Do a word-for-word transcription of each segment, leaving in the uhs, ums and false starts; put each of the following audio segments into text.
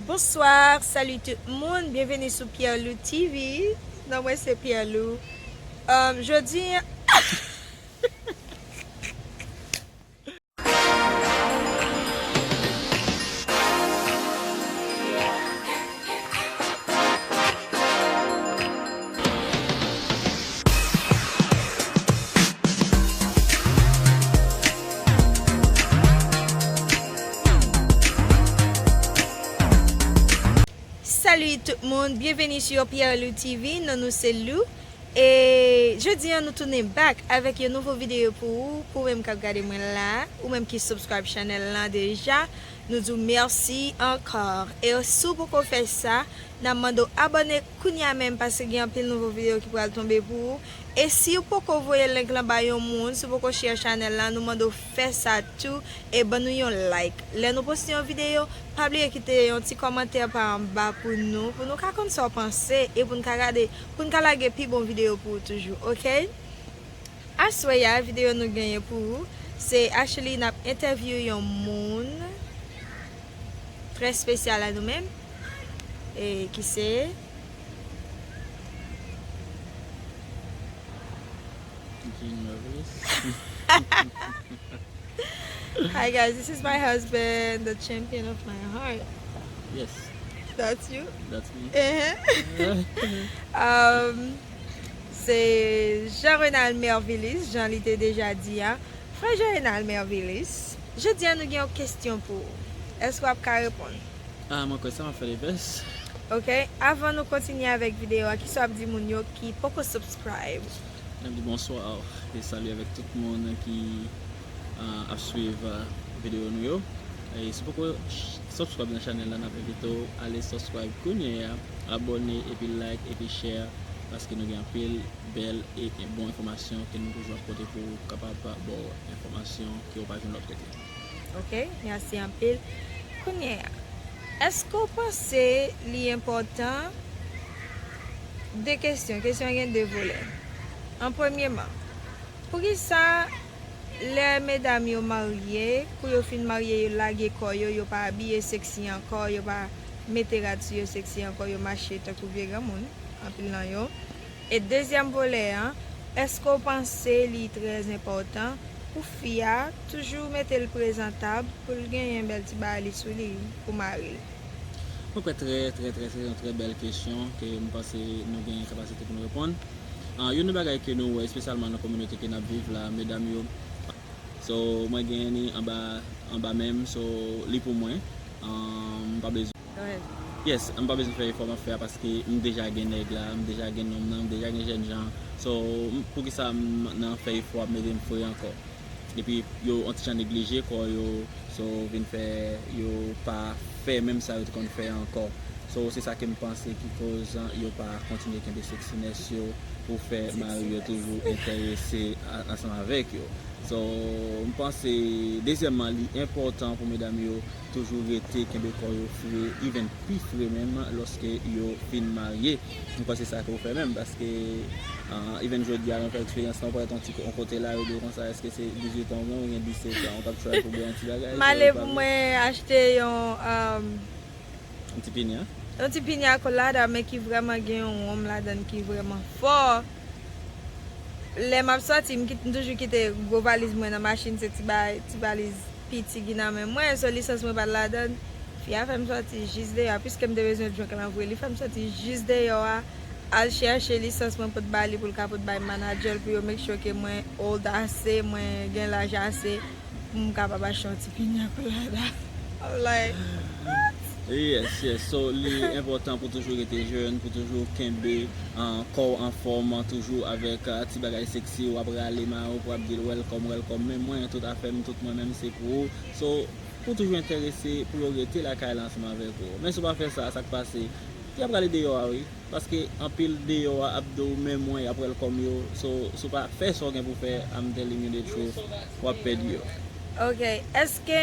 Bonsoir, salut tout moun, byenveni sou Pierre Lou T V. Non mwen se Pierre Lou. Um, jodi, Salut tout moun, byenveni sou Pierre Lou T V, non nou se Lou. E jodi an nou tounen back avèk yon nouvo videyo pou ou, pou ou menm k ap gade mwen la, ou menm ki subscribe channel lan deja, nou di w mèsi ankò. E si w poko fè sa, n ap mande w abòne kounye a menm paske gen anpil nouvo videyo ki pral tonbe pou ou. E si w poko voye link lan ba yon moun, si w poko share channel lan, nou mande w fè sa tou e ban nou yon like. Lè nou poste yon videyo, pa bliye kite yon ti kòmantè pa anba pou nou, pou nou ka konn sa w panse e pou n ka gade, pou n ka lage pi bon videyo pou ou toujou, oke? Aswè a, videyo nou genyen pou ou, se actually n ap entèvyou yon moun trè espesyal a nou menm, e ki se Jean Merveillous. Hi guys, this is my husband, the champion of my heart. Yes. That's you? That's me. Uh-huh. Um, se Jean Renald Mervilis, jan li te deja di a. Frè Jean Renald Mervilis, jodi a nou gen yon kesyon pou ou. Èske w ap ka reponn? Ah, mwen kwè sa m ap fè the best. Ok, avan nou kontinye avèk videyo a, kisa w ap di moun yo ki poko subscribe? N ap di bonswa e salye avèk tout moun ki, ah, ap swiv, ah, videyo nou yo. E si w poko ch-, subscribe nan channel la, n ap envite w ale subscribe kounye a, abòne, epi like, epi share, paske nou gen anpil bèl e bon enfòmasyon ke nou toujou ap pote pou ou, kapab ba w enfòmasyon ke w pa jwenn lòt kote. Ok, mèsi anpil. Kounye a, èske w panse li enpòtan? De kesyon, kesyon an gen de volè. An premyeman, poukisa lè medam yo marye, kou yo fin marye, yo lage kò yo, yo pa abiye seksi ankò, yo pa mete rad sou yo seksi ankò, yo mache tankou vye granmoun, anpil nan yo? E dezyèm volè an, èske w panse li trè enpòtan pou fi a toujou mete l prezantab, pou l genyen bèl ti bagay li sou li pou mari l? Mwen kwè trè, trè, trè, se yon trè bèl kesyon ke m panse nou gen kapasite pou nou reponn. Ah, youn nan bagay ke nou wè, espesyalman nan kominote ke n ap viv la, medam yo, so, mwen genyen li anba, anba men m, so, li pou mwen. Ah, m pa bezwen Go ahead. Yes, m pa bezwen fè efò m ap fè a paske m deja gen nèg la, m deja gen nonm nan, m deja gen jènjan. So, m, poukisa m nan fè efò ap mete m fre ankò? Epi yo yon ti jan neglije kò yo, so vin fè yo pa fè menm sa yo te konn fè ankò. So, se sa ke m panse ki koz yo pa kontinye kenbe sexiness yo pou fè mari yo toujou enterese a-, ansanm avèk yo. So, m panse, dezyèmman, li enpòtan pou medam yo toujou rete kenbe kò yo fre, even pi fre menm, lòske yo fin marye. M panse sa ke w fè menm, paske, ah, even jodi a, lè w fè eksperyans lan, w parèt yon ti ko-, yon kote la, yo di w konsa, èske se dizuit an ou byen, oubyen disèt an, ou t ap try pou bwè yon ti bagay, m ale pou mwen achte yon, um, yon ti pinya? Yon ti pinya colada, men ki vrèman gen yon wonm ladan l ki vrèman fò. Lè m ap sòti, m kit-, m toujou kite gwo valiz mwen nan machin, se ti ba-, ti valiz piti ki nan men mwen, so lisans mwen pa t ladan l. Fi a fè m sòti jis deyò a, piske m te bezwen drink lan vre, li fè m sòti jis deyò a, al chèche lisans mwen pou t ba li, pou l ka pot bay manadjè l, pou yo make sure ke mwen old ase, mwen gen laj ase, pou m kapab achte yon ti piña colada. I'm like, what? Yes, yes. So, li enpòtan pou toujou rete jèn, pou toujou kenbe, ah, kò w anfòm, toujou avèk, ah, ti bagay seksi, w ap rale mari w, pou w ap di l, "Welcome, welcome." Men mwen, tout afè m, tout mwen menm, se pou ou. So, pou toujou enterese, pou yo rete lakay la ansanm avèk ou. Men si w pa fè sa, sa k pase? Y ap rale deyò a, wi. Paske anpil deyò a ap di w men mwen, y ap welcome yo. So, si w pa fè sa w gen pou fè, I'm telling you the truth, w ap pèdi yo. Ok, èske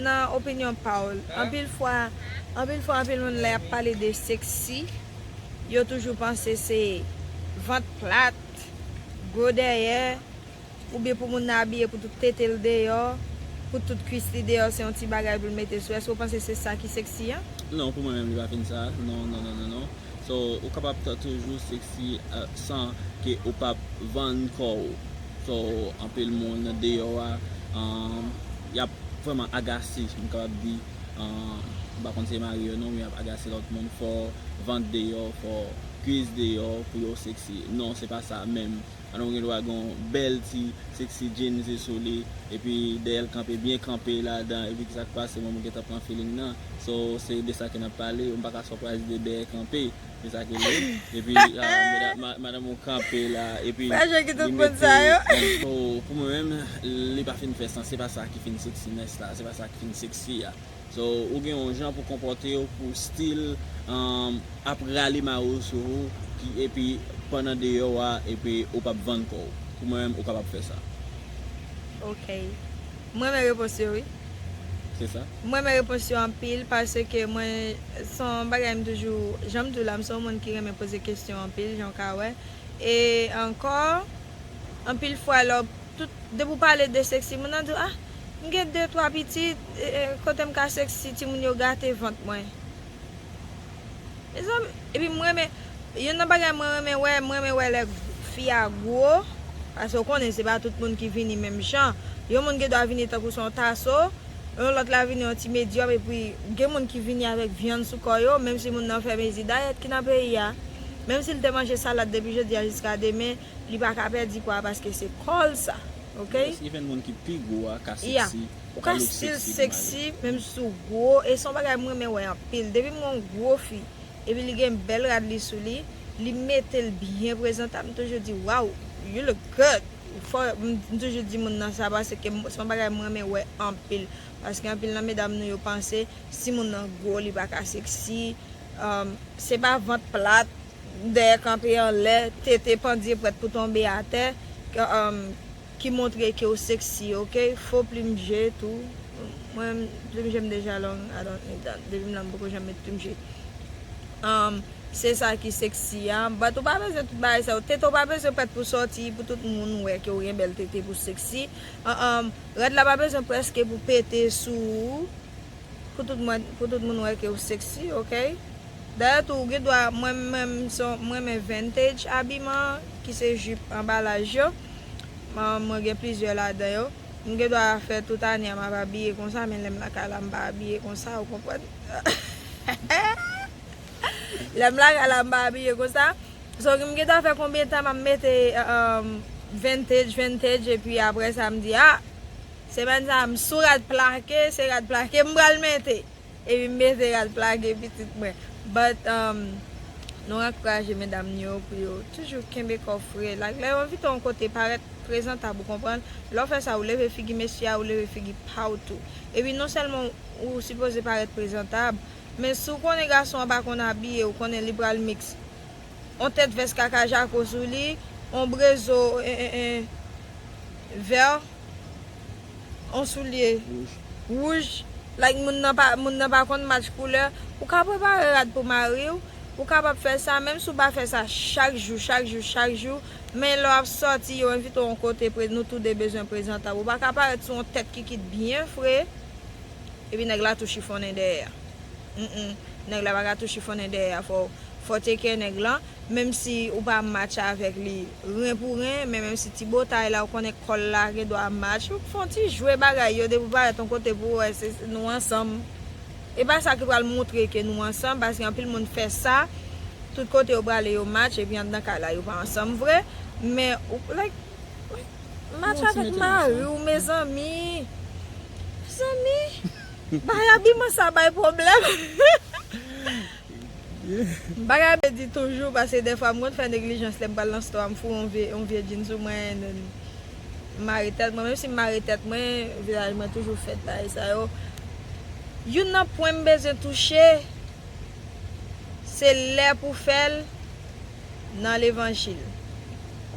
nan opinyon pa w, anpil fwa, anpil fwa, anpil moun lè y ap pale de seksi, yo toujou panse se vant plat, gwo dèyè, oubyen pou moun nan abiye pou tout tete l deyò, pou tout kwis li deyò, se yon ti bagay pou l mete sou. Èske w panse se sa ki seksi an? Non, pou mwen menm, li pa fin sa. Non, non, non, non, non. So, ou kapab t-, toujou seksi, eh, san ke ou p ap vann kò w. So, anpil moun deyò a, um, y ap vrèman agase, m kapab di, um, m pa konn se mari yo non, men y ap agase lòt moun, fò vant deyò, fò kwis deyò pou yo seksi. Non, se pa sa menm. Alò, ou gen dwa gen yon bèl ti sexy jeans sou li, epi dèyè l kanpe byen kanpe ladan, epi kisa k pase, moun gentan pran feeling nan. So, se de sa ke n ap pale, m pa ka surprise de dèyè kanpe, se sa ke li ye. Epi, ah, medam, ma-, madanm ou kanpe la, epi Frajè ki li tout moun mete sa yo. So, pou mwen menm, li pa fin fè sans, se pa sa ki fin sexiness la, se pa sa ki fin sexy a. So, ou gen yon jan pou konpòte w, pou still, um, ap rale mayo sou ou, ki, epi pandan deyò a, epi ou p ap vann kò w. Pou mwen menm, ou kapab fè sa. Ok. Mwen renmen repons yo, wi. Se sa? Mwen renmen repons yo anpil, paske mwen, se yon bagay m toujou, jan m di w la, m se yon moun ki renmen poze kesyon anpil, jan w ka wè. E ankò, anpil fwa, lè w, tout, depi w pale de seksi, moun nan di w, ah, m gen de, twa pitit, e, e, kote m ka seksi, timoun yo gate vant mwen. Mezanmi, epi m renmen, youn nan bagay mwen renmen wè, m renmen wè lè fi a gwo, paske w konnen se pa tout moun ki vini menm jan. Yon moun gen dwa vini tankou se yon taso, yon lòt la vini yon ti medyòm, epi gen moun ki vini avèk vyann sou kò yo, menm si moun nan fè mezi dayèt ki nan peyi a. Menm si l te manje salad depi jodi a jiska demen, li pa ka pèdi pwa paske se kò l sa. Ok? Yes, even moun ki pi gwo a ka Yeah. Seksi, Ou ka ka look still seksi pou mari. Sexy, menm si w gwo, e se yon bagay mwen renmen wè anpil. Depi m wè yon gwo fi, epi li gen bèl rad li sou li, li mete l byen prezantab, m toujou di, wow, you look good. Fò, m, m toujou di moun nan sa, paske m, se yon bagay mwen renmen wè anpil. Paske anpil nan medam nou yo panse, si moun nan gwo, li pa ka seksi. Um, se pa vant plat, dèyè kanpe anlè, tete pandye prèt pou tonbe atè, ke, um, ki montre ke w seksi, ok? Fo plim je tou. Mwen, plim je m deja long, I don't need that. Depi m la, m poko janm met plim je. Um, se sa ki seksi a. But ou pa bezwen tout bagay sa yo. Tete w pa bezwen prèt pou sòti, pou tout moun wè ke w gen bèl tete pou seksi. Uh, um, rad la pa bezwen prèske pou pete sou ou. Pou tout mwen, pou tout moun wè ke w seksi, ok? Dayè tou, ou gen dwa, mwen menm, se yon, mwen renmen vintage abiman, ki se jip anba laj yo. Mwen, mwen gen plizyè ladan yo. M gen dwa fè tout ane a m ap abiye konsa, men lè m lakay la, m pa abiye konsa, ou konprann? Lè m lakay la, m pa abiye konsa. So, m gen dwa fè konbyen tan m ap mete, um, vintage, vintage, epi apre sa, m di, ah, semèn sa, m sou rad plake, se rad plake m pral mete. Epi m mete rad plake pitit mwen. But, um, nou ankouraje medam nou yo pou yo toujou kenbe kò fre. Like, lè yo envite w yon kote, parèt prezantab, ou konprann? Lè w fè sa, ou leve figi mesye a, ou leve figi pa w tou. Epi non sèlman ou sipoze parèt prezantab, men si w konnen gason an pa konn abiye, ou konnen li pral mix. On tèt vès kaka jako sou li, on brezo, en, en, en, vè, on soulye wouj. Like, moun nan pa, moun nan pa konn match koulè. Ou ka prepare rad pou mari w, ou kapab fè sa, menm si w pa fè sa chak jou, chak jou, chak jou, men lè w ap sòti, yo envite w yon kote, pre-, nou toude bezwen prezantab. Ou pa ka parèt sou yon tèt ki kit byen fre, epi nèg la tou chifonnen dèyè. Mm, mm. Nèg la pa ka tou chifonnen dèyè a. Fò, fò tcheke nèg lan. Menm si ou pa match avèk li ren pou ren, men menm si ti botay la, ou konnen kò l la gen dwa match, ou fè yon ti jwe bagay yo, depi w parèt yon kote pou w wè se, se nou ansanm. E pa sa ki pral montre ke nou ansanm, paske anpil moun fè sa, tout kote yo prale yo match, epi anndan kay la yo pa ansanm vre. Men, ou, like, like, match avèk mari w, mezanmi. Mezanmi, bay abiman sa bay pwoblèm. M pa ka di toujou, paske dèfwa m konn fè neglijans lè m pral nan store a, m foure yon vye, yon vye jeans sou mwen, and then m mare tèt mwen. Menm si m mare tèt mwen, vizaj mwen toujou fèt bagay sa yo. Youn nan pwen m bezwen touche, se lè pou fè l nan levanjil.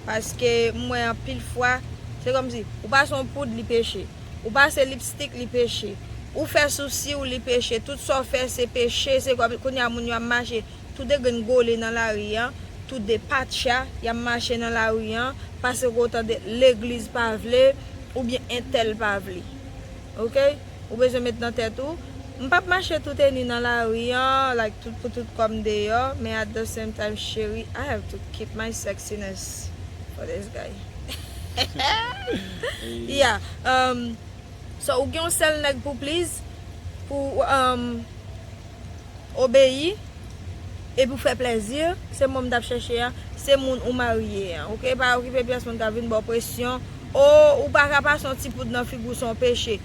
Paske m wè anpil fwa, se kòmsi ou pase yon poud, li peche. Ou pase lipstik, li peche. Ou fè sousi w, li peche. Tout sa w fè, se peche. Se kòm kounye a moun yo ap mache, tout de grenn gole nan lari an, tout de patcha, y ap mache nan lari an, paske w tande legliz pa vle, oubyen entèl pa vle. Ok? Ou bezwen met nan tèt ou, M p ap mache tout eni nan lari an, like, tout pou tout kò m deyò, men at the same time, cheri, I have to keep my sexiness for this guy. Yeah, um, so ou gen yon sèl nèg pou please, pou, um, obeyi, epi w fè plèzi, se moun m t ap chèche a, se moun ou marye a, oke? Pa okipe pyès moun k ap vin ba w presyon. O, ou pa ka pase yon ti poud nan figi w, se yon peche.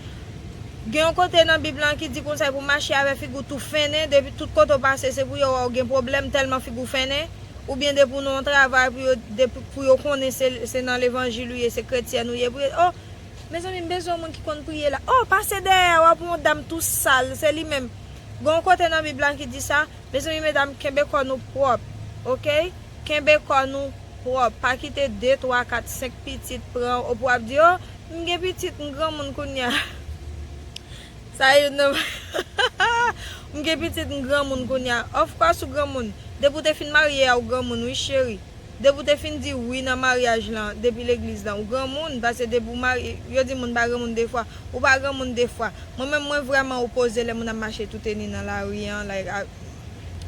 Gen yon kote nan Bib lan ki di konsa pou mache avèk figi w tou fennen, depi tout kote w pase, se pou yo wè w gen pwoblèm tèlman figi w fennen, oubyen depi w nan yon travay pou yo, depi, pou yo konnen se, se nan levanjil ou ye, se kretyèn ou ye, pou yo, o, mezanmi, m bezwen yon moun ki konn priye la. O, pase dèyè a, w ap wè yon dam tou sal, se li menm. Gen yon kote nan Bib la ki di sa, mezanmi, medam, kenbe kò nou pwòp, oke? Kenbe kò nou pwòp. Pa kite de, twa, kat, senk pitit pran w pou w ap di, o, m gen pitit, m granmoun kounye a. Sa youn nan. M gen pitit, m granmoun kounye a. Of course, ou granmoun. Depi w te fin marye a, ou granmoun, wi, cheri. Depi w te fin di wi nan maryaj lan, depi legliz lan, ou granmoun, paske depi w marye, yo di moun pa granmoun de fwa. Ou pa granmoun de fwa. Mwen menm, mwen vrèman opoze lè moun ap mache tout eni nan lari an, like, a,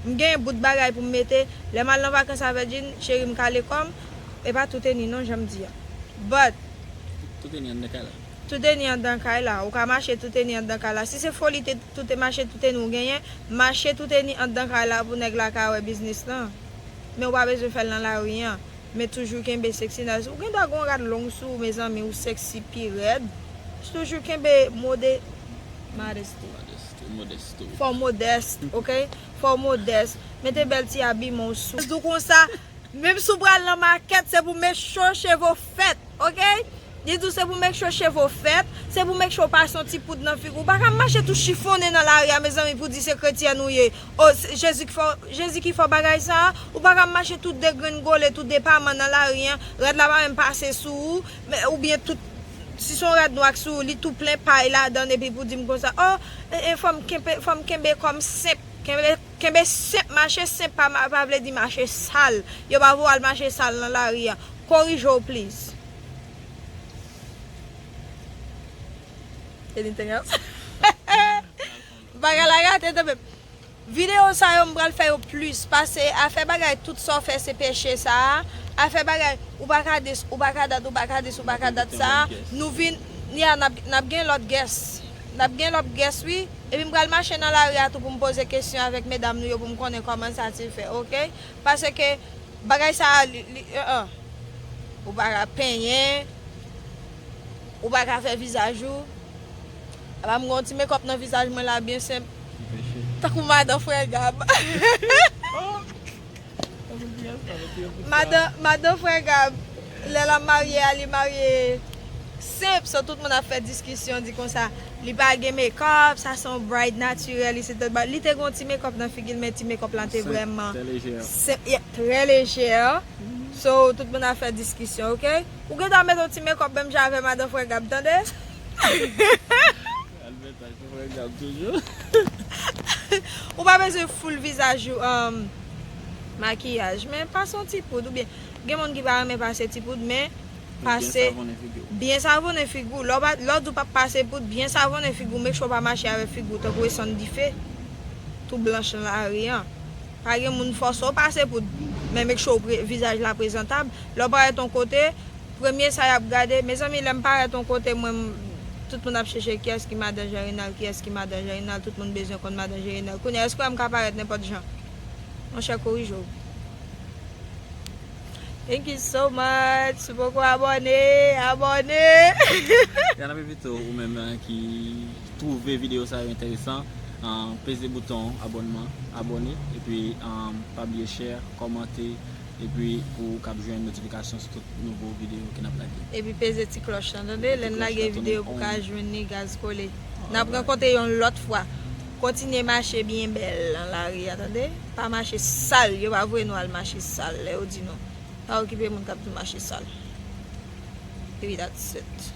m gen bout bagay pou m mete, lè m al nan vakans avè Jean, cheri m kale kò m, e pa tout eni non, jan m di a. But, tout eni anndan kay la. Tout eni anndan kay la. Ou ka mache tout eni anndan kay la. Si se foli te tout e mache tout eni ou genyen, mache tout eni anndan kay la pou nèg la ka wè biznis lan. Men ou pa bezwen fè l nan lari an. Men toujou kenbe sexiness. Ou gen dwa gen yon rad long sou ou, mezanmi, ou sexy pi rèd. Toujou kenbe mode, modesty. Modesty, modesty. Fò w modest, oke? Fò w modest. Mete bèl ti abiman w sou. Di w konsa, menm si w pral nan makèt, se pou make sure cheve w fèt, oke? Li di w se pou make sure cheve w fèt, se pou make sure w pase yon ti poud nan figi w. Ou pa ka mache tou chifonnen nan lari a, mezanmi, pou di se kretyèn ou ye. O, se Jezi ki fè, Jezi ki fè w bagay sa a. Ou pa ka mache tou degrengole, tou depaman nan lari an. Rad la pa menm pase sou ou, men, oubyen tout, si se yon rad nwa k sou ou, li tou plen pay ladan l, epi pou di m konsa, o, e, e, fò m kenbe, fò m kenbe kò m senp. Kenbe, kenbe senp, mache senp pa, pa vle di mache sal. Yo pa voye w al mache sal nan lari a. Korije w, please. Anything else? Bagay la gate tanpè. Videyo sa yo, m pral fè yo plis. Pase afè bagay tout sa w fè se peche sa a. Afè bagay ou pa ka dis, ou pa ka dat, ou pa ka dis, ou pa ka dat sa a. Nou vin, ya, n ap, n ap gen lòt guest. N ap gen lòt guest, wi. Epi m pral mache nan lari a tou pou m poze kesyon avèk medam nou yo pou m konnen kòman sa ti fè, oke? Paske bagay sa a, li, li, uh, uh. Ou pa ka penyen, ou pa ka fè vizaj ou. Apa m gen yon ti makeup nan vizaj mwen la byen senp. Tankou madan frè Gab. Madan, madan frè Gab, lè l ap marye a, li marye senp, so tout moun ap fè diskisyon, di konsa, li pa gen makeup, sa se yon bride natirèl, li se te ba-, li te gen yon ti makeup nan figi l, men ti makeup lan te vrèman senp, yeah, trè lejè. So, tout moun ap fè diskisyon, oke? Ou gen dwa mete yon ti makeup menm jan avè madan frè Gab, tande? Al mete frè Gab toujou. Ou pa bezwen full vizaj ou, um, makiyaj, men pase yon ti poud, oubyen gen moun ki pa renmen pase ti poud, men pase byen savonnen figi w. Lè w pa, lè w di w p ap pase poud, byen savonnen figi w, make sure w pa mache avèk figi w tankou esann dife, tou blanch nan lari an. Pa gen moun fòse w pase poud, men make sure w pre-, vizaj la prezantab. Lè w parèt yon kote, premye sa y ap gade, mezanmi, lè m parèt yon kote, mwen, m, tout moun ap chèche kiyès ki madan Jean Renald, kiyès ki madan Jean Renald, tout moun bezwen konn madan Jean Renald. Kounye a, èske w wè m ka parèt nenpòt jan? Monchè, korije w. Thank you so much. Si w poko abòne, abòne. Ya, n ap envite w, ou menm, eh, ki twouve videyo sa yo enteresan, eh, peze bouton abònman, abòne, epi, eh, pa bliye share, kòmante, epi pou w kab jwenn notifikasyon sou tout nouvo videyo ke n ap lage. Epi peze ti klòch lan, tande? Lè n lage videyo pou w ka jwenn li, gaz kole. N ap rankontre yon lòt fwa. Kontinye mache byen bèl nan lari a, tande? Pa mache sal, yo pa voye nou al mache sal, lè yo di nou. Pa okipe moun k ap di w mache sal. Epi that's it.